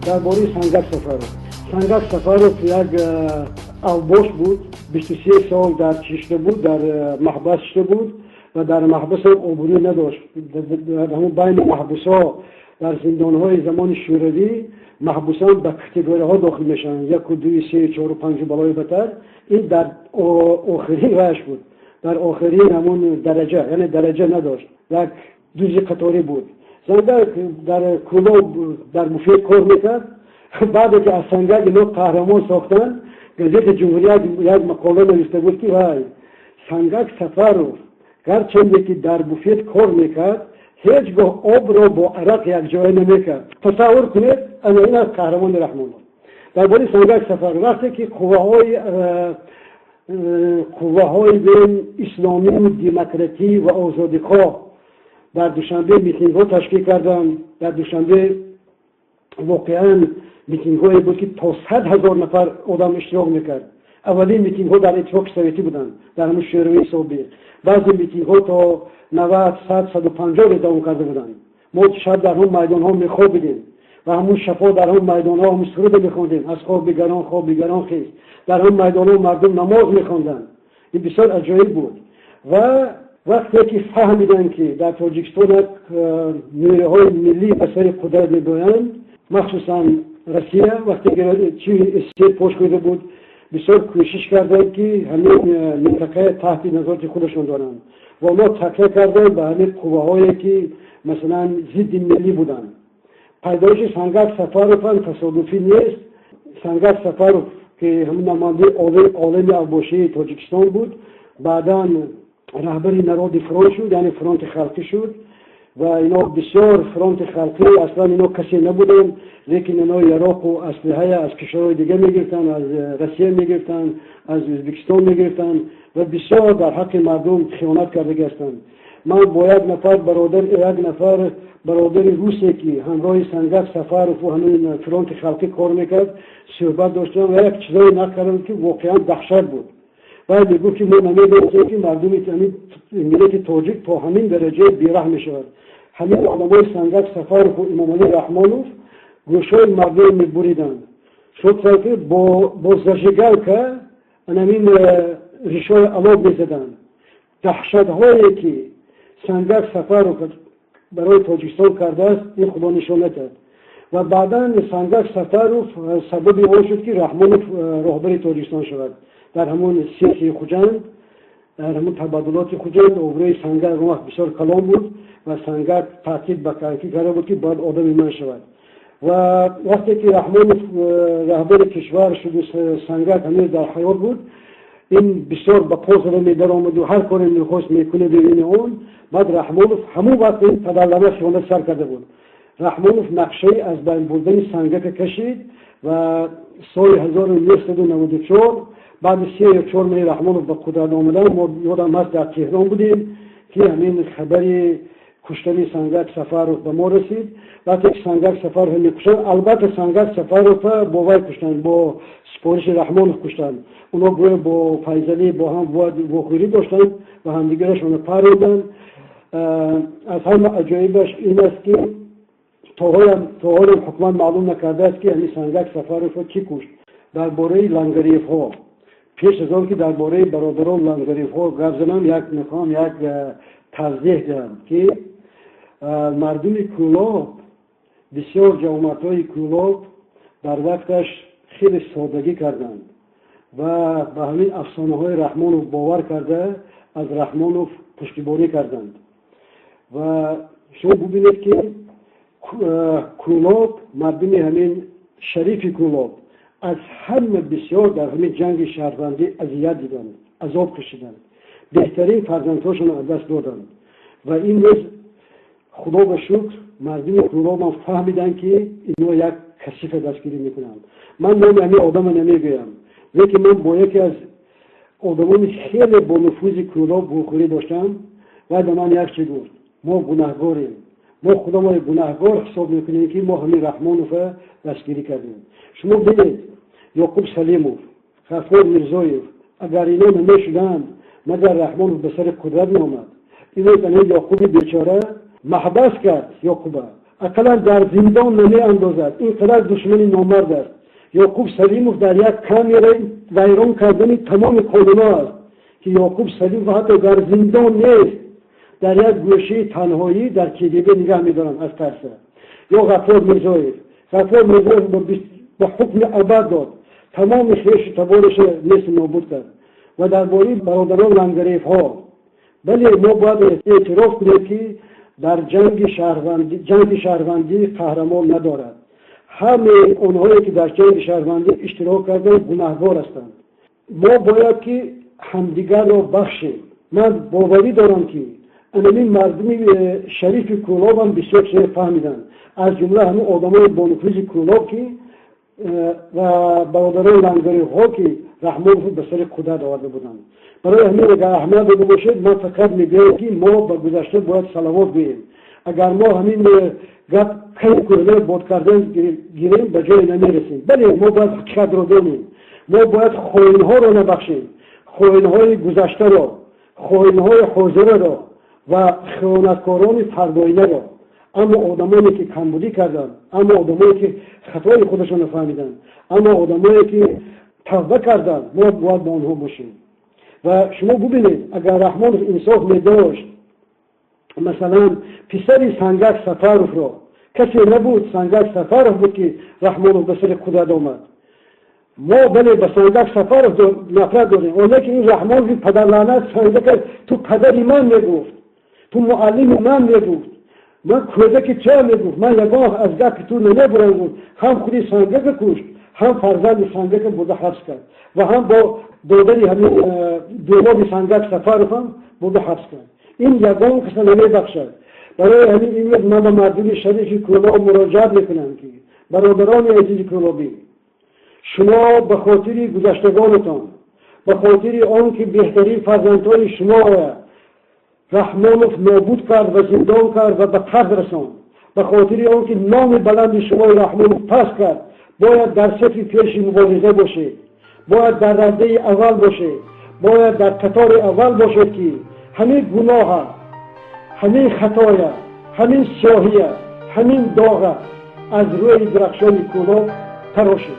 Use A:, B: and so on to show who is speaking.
A: Дар бораи Сангак Сафаров. Сангак Сафаров як авбош буд, 23 сол дар чӣ шуда буд, дар маҳбас шуда буд ва дар маҳбасам обрӯ надошт. Дар ҳамон байни маҳбусҳо, дар зиндонҳои замони Шӯравӣ, маҳбусон ба категорияҳо дохил мешаванд: яку, дуи, се, чору, панҷу балои батар. Ин дар охирин ваш буд, дар охирин ҳамон дараҷа, яъне дараҷа надошт, як дузи қаторӣ буд. Сангак дар Кӯлоб дар буфет кор мекард. Баъде ки аз Сангак ино қаҳрамон сохтанд, газети «Ҷумҳурият» як мақола нависта буд, ки вай Сангак Сафаров, гарчанде ки дар буфет кор мекард, ҳеҷ гоҳ обро бо арақ якҷоя намекард. Тасаввур кунед, ана ин аст қаҳрамони Раҳмонов. Дар бораи Сангак Сафаров, вақте ки қувваҳои исломию демократӣ ва озодихоҳ дар Душанбе митингҳо ташкил карданд, дар Душанбе воқеан митингҳое буд, ки то 100 000 нафар одам иштирок мекард. Аввалин митингҳо дар Иттифоқи Советӣ буданд, дар ҳамун Шӯравии собиқ. Баъзе митингҳо то 90, 100, 150 давом карда буданд. Мо шаб дар ҳамун майдонҳо мехобидем ва ҳамун шабҳо дар ҳамун майдонҳо ҳамун суруда мехондем: «Аз хоби гарон, хоби гарон хез». Дар ҳамун майдонҳо мардум намоз мехонданд. Ин бисёр аҷоиб буд. Ва вақте ки фаҳмиданд, ки дар Тоҷикистон як нерӯҳои миллӣ ба сари қудрат мебоянд, махсусан Россия, вақте чи СССР пош хӯрда буд, бисёр кӯшиш карданд, ки ҳамин минтақаи таҳти назорати худашон доранд, ва онҳо такя карданд ба ҳамин қувваҳое, ки масалан зидди миллӣ буданд. Пайдоиши Сангак Сафаров ҳам тасодуфӣ нест. Сангак Сафаров, ки ҳамин намояндаи олами авбошии Тоҷикистон буд, баъдан раҳбари Народный фронт шуд, яъне Фронти халқӣ шуд. Ва ино бисёр, Фронти халқӣ аслан ино касе набуданд, лекин ино яроқу аслиҳая аз кишварҳои дига мегирифтанд, аз Россия мегирифтанд, аз Ӯзбекистон мегирифтанд ва бисёр дар ҳаққи мардум хиёнат кардагӣ ҳастанд. Ман бо як нафар бародар, як нафар бародари русе, ки ҳамроҳи Сангак Сафарову ҳамин Фронти халқӣ кор мекард, суҳбат доштам ва як чизое нақл кардам, ки воқеан даҳшат буд. Вай мегуфт, ки мо намедонистем, ки мардуми миллати тоҷик то ҳамин дараҷаи бераҳм мешавад. Ҳамин одамои Сангак Сафарову Имомалӣ Раҳмонов гӯшҳои мардумро мебуриданд, шуд ки бо зажигалка анамин ришои алов мезаданд. Даҳшатҳое, ки Сангак Сафаров барои Тоҷикистон кардааст, ин Худо нишон надиҳад. Ва баъдан Сангак Сафаров сабаби он шуд, ки Раҳмонов роҳбари Тоҷикистон шавад. Дар ҳамон сессияи Хуҷанд, дар ҳамон табаддулоти Хуҷанд, обрӯи Сангак он вақт бисёр калон буд ва Сангак таъкид ба кайфӣ карда буд, ки бояд одами ман шавад. Ва вақте ки Раҳмонов раҳбари кишвар шуду Сангак ҳанӯз дар ҳаёт буд, ин бисёр ба по зада медаромаду ҳар коре мехост мекунаду ини он. Баъд Раҳмонов ҳамон вақт ин падарлама хиёнат сар карда буд. Раҳмонов нақшаи аз байн бурдани Сангака кашид ва соли 1994, баъди 3 ё 4 моҳи Раҳмонов ба қудрат омадан, мо, ёдам ҳаст, дар Теҳрон будем, ки ҳамин хабари куштани Сангак Сафаров ба мо расид. Вақте ки Сангак Сафаров мекуштанд, албатта, Сангак Сафарова бо вай куштанд, бо супориши Раҳмонов куштанд. Оно гӯё бо Файзалӣ бо ҳам вохӯрӣ доштанд ва ҳамдигарашонро паронданд. Аз ҳама аҷоибаш ин аст, ки то ҳолам ҳукумат маълум накардааст, ки ҳамин Сангак Сафаровро кӣ кушт. Дар бораи Лангариевҳо, пеш аз он ки дар бораи бародарон Лангариевҳо гап занам, як мехоҳам як тавзеҳ диҳам, ки мардуми Кӯлоб, бисёр ҷавомардҳои Кӯлоб дар вақташ хеле содагӣ карданд ва ба ҳамин афсонаҳои Раҳмонов бовар карда, аз Раҳмонов пуштибонӣ карданд. Ва шумо бубинед, ки Кӯлоб, мардуми ҳамин шарифи Кӯлоб аз ҳама бисёр дар ҳамин ҷанги шаҳрвандӣ азият диданд, азоб кашиданд, беҳтарин фарзандҳошонро аз даст доданд. Ва имрӯз, Худо ба шукр, мардуми Кӯлобам фаҳмиданд, ки ино як касифа дастгирӣ мекунанд. Ман номи ҳамин одама намегӯям, лекин ман бо яке аз одамони хеле бонуфузи Кӯлоб вохӯрӣ доштам ва ба ман як чи гуфт: «Мо гунаҳгорем, мо худаморо гунаҳгор ҳисоб мекунем, ки мо ҳамин Раҳмонова дастгирӣ кардем». Шумо бинед, Ёқуб Салимов, Ғаффор Мирзоев, агар ино намешуданд, магар Раҳмонов ба сари қудрат меомад? Имрӯз ана Ёқуби бечора маҳбас кард Ёқуба. ақаллан дар зиндон намеандозад. Ин қадар душмани номард аст. Ёқуб Салимов дар як камераи вайрон кардани тамоми қонунҳо аст, ки Ёқуб Салимов ҳатто дар зиндон нест, дар як гӯшаи танҳоӣ дар КГБ нигаҳ медоранд аз тарса. Ё Ғаффор Мирзоев. Ғаффор Мирзоев ба ҳукми абад дод, тамоми хешу табориша нест нобуд кард. Ва дар бораи бародарон Лангариевҳо, бале, мо бояд эътироф кунем, ки дар ҷанги шаҳрвандӣ қаҳрамон надорад. Ҳамаи онҳое, ки дар ҷанги шаҳрвандӣ иштирок карданд, гунаҳгор ҳастанд. Мо бояд ки ҳамдигарро бахшем. Ман боварӣ дорам, ки анамин мардуми шарифи Кӯлобам бисёр чизе фаҳмиданд, аз ҷумла ҳамин одамои бонуфузи Кӯлоб ки ва бародарони Лангариҳо, ки Раҳмонов ба сари қудрат оварда буданд. Барои ҳамин, агар аҳамият дода бошед, ман фақат мегӯям, ки мо ба гузашта бояд салавот гӯем. Агар мо ҳамин гап кай кӯҳна бод кардан гирем, ба ҷое намерасем. Бале, мо бояд ҳақиқатро донем. Мо бояд хоинҳоро набахшем, хоинҳои гузаштаро, хоинҳои ҳозираро ва хиёнаткорони фардоинаро. Аммо одамоне, ки камбудӣ карданд, аммо одамое, ки хатои худашонро фаҳмиданд, аммо одамое, ки тавба карданд, мо бояд бо онҳо бошем. Ва шумо бубинед, агар Раҳмонов инсоф медошт, масалан, писари Сангак Сафаровро касе набуд, Сангак Сафаров буд, ки Раҳмонов ба сари қудрат омад. Мо, бале, ба Сангак Сафаров нафрат дорем, олекин ин Раҳмонови падарлаънат Сангака «ту падари ман» мегуфт, «ту муаллими ман» мегуфт, «ман кӯдаки туя» мегуфт, «ман ягон аз гапи ту намебурам» гуфт. Ҳам худи Сангака кушт, ҳам фарзанди Сангака бурда ҳабс кард ва ҳам бо додари ҳамин домоди Сангак Сафаров ҳам бурда ҳабс кард. Ин ягон каса намебахшад. Барои ҳамин имрӯз ман ба мардуми шарифи Кӯлоб муроҷиат мекунам, ки бародарони азизи кӯлобӣ, шумо ба хотири гузаштагонатон, ба хотири он ки беҳтарин фарзандҳои шуморо Раҳмонов нобуд кард ва зиндон кард ва ба қатл расонд, ба хотири он ки номи баланди шумои Раҳмонов паст кард, бояд дар сафи пеши мубориза бошед, бояд дар раддаи аввал бошед, бояд дар қатори аввал бошед, ки ҳамин гуноҳа, ҳамин хатоя, ҳамин сиёҳия, ҳамин доға аз рӯи дурахшони Кӯлоб тарошед.